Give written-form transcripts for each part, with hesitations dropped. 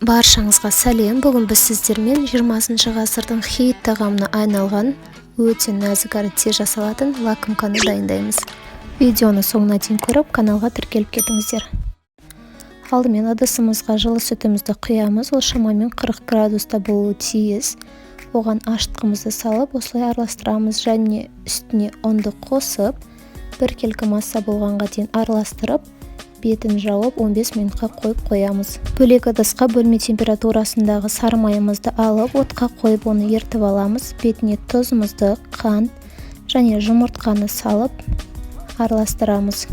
Баршаңызға сәлем. Бүгін біз сіздермен 20 ғасырдың хит тағамына айналған өте нәзік әрі тез жасалатын лакомканы дайындаймыз. Видеоны соңына дейін көріп, каналға тіркеліп кетіңіздер. Алдымен ыдысымызға жылы сүтімізді құямыз. Ол шамамен 40 градуста болуы тиіс. Оған ашытқымызды салып, осылай араластырамыз және үстіне ұнды қосып, біркелкі масса болғанға дейін араластырып, бетін жауып 15 минутқа қойып қоямыз. Бөлек ыдысқа бөлме температурасындағы сары майымызды алып, отқа қойып, оны ертіп аламыз. Бетіне тұзымызды, қант және жұмыртқаны салып араластырамыз.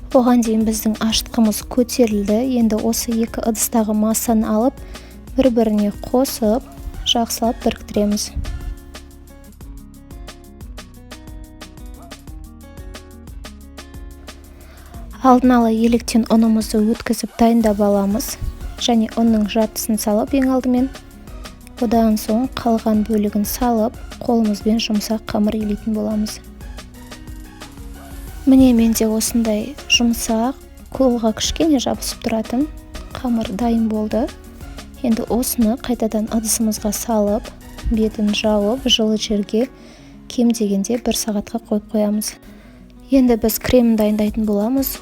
Оған дейін біздің ашытқымыз көтерілді. Енді осы екі ыдыстағы массаны алып, бір-біріне қосып, жақсылап біріктіреміз. Алдын ала електен ұнымызды өткізіп дайындап аламыз және ұнның жартысын салып ең алдымен, одан соң қалған бөлігін салып, қолымызбен жұмсақ қамыр илейтін боламыз. Міне, менде осындай жұмсақ, қолға кішкене жабысып тұратын қамыр дайын болды. Енді осыны қайтадан ыдысымызға салып, бетін жауып, жылы жерге кем дегенде 1 сағатқа қойып қоямыз. Енді біз крем дайындайтын боламыз.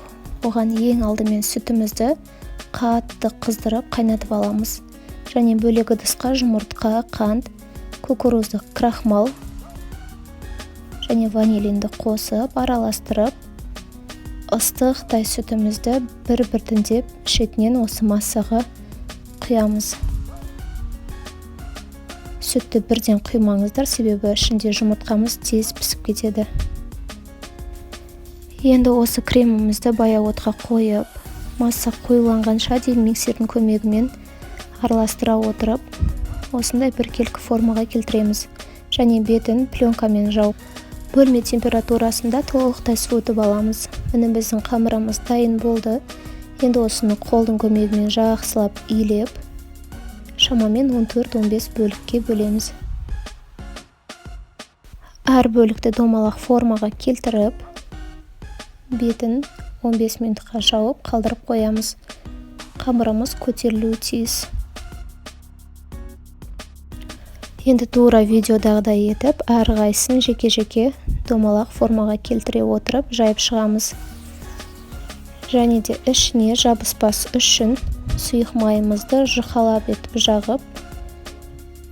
Оған ең алдымен сүтімізді қатты қыздырып қайнатып аламыз. Және бөлек ыдысқа жұмыртқа, қант, кукуруздық крахмал және ванилинді қосып, араластырып, ыстықтай сүтімізді бір-біртіндеп шетінен осы массаға құямыз. Сүтті бірден құймаңыздар, себебі ішінде жұмыртқамыз тез пісіп кетеді. Енді осы кремімізді баяу отқа қойып, масса қоюланғанша дейін миксердің көмегімен араластыра отырып, осындай біркелкі формаға келтіреміз және бетін пленкамен жауып, бөлме температурасында толықтай суытып аламыз. Міне, біздің қамырымыз дайын болды. Енді осыны қолдың көмегімен жақсылап илеп, шамамен 14-15 бөлікке бөлеміз. Әр бөлікті домалақ формаға келтіріп, бетін 15 минутқа жауып қалдырып қоямыз. Қамырымыз көтерілуі тиіс. Енді тура видеодағыдай етіп, әрқайсысын жеке-жеке домалақ формаға келтіре отырып жайып шығамыз. Және де ішіне жабыспас үшін сұйық майымызды жұқалап етіп жағып,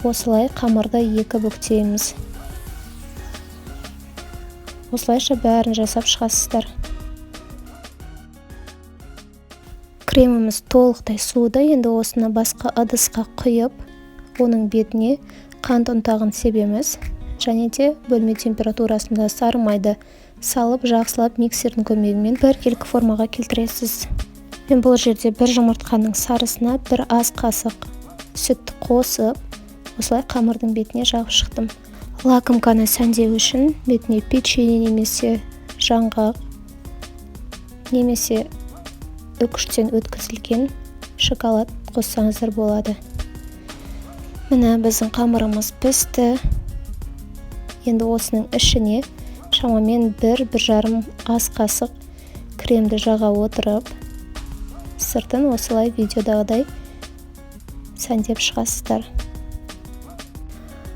осылай қамырды екі бүктейміз. Осылайша бәрін жасап шығасыздар. Креміміз толықтай суыды. Енді осыны басқа ыдысқа құйып, оның бетіне қант ұнтағын себеміз және де бөлме температурасында сары майды салып, жақсылап миксердің көмегімен біркелкі формаға келтіресіз. Мен бұл жерде бір жұмыртқаның сарысына бір ас қасық сүт қосып, осылай қамырдың бетіне жағып шықтым. Лакомканы сәндеу үшін бетіне печенье немесе жаңғақ немесе үкіштен өткізілген шоколад қоссаңыздар болады. Міне, біздің қамырымыз пісті. Енді осының ішіне шамамен бір жарым ас қасық кремді жаға отырып, сыртын осылай видеодағыдай сәндеп шығасыздар.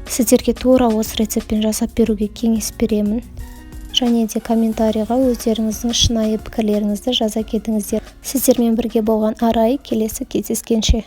Сіздерге тура осы рецептпен жасап беруге кеңес беремін. Және де комментарийға өздеріңіздің шынайы пікірлеріңізді жаза кетіңіздер. Сіздермен бірге болған Арай, келесі кездескенше.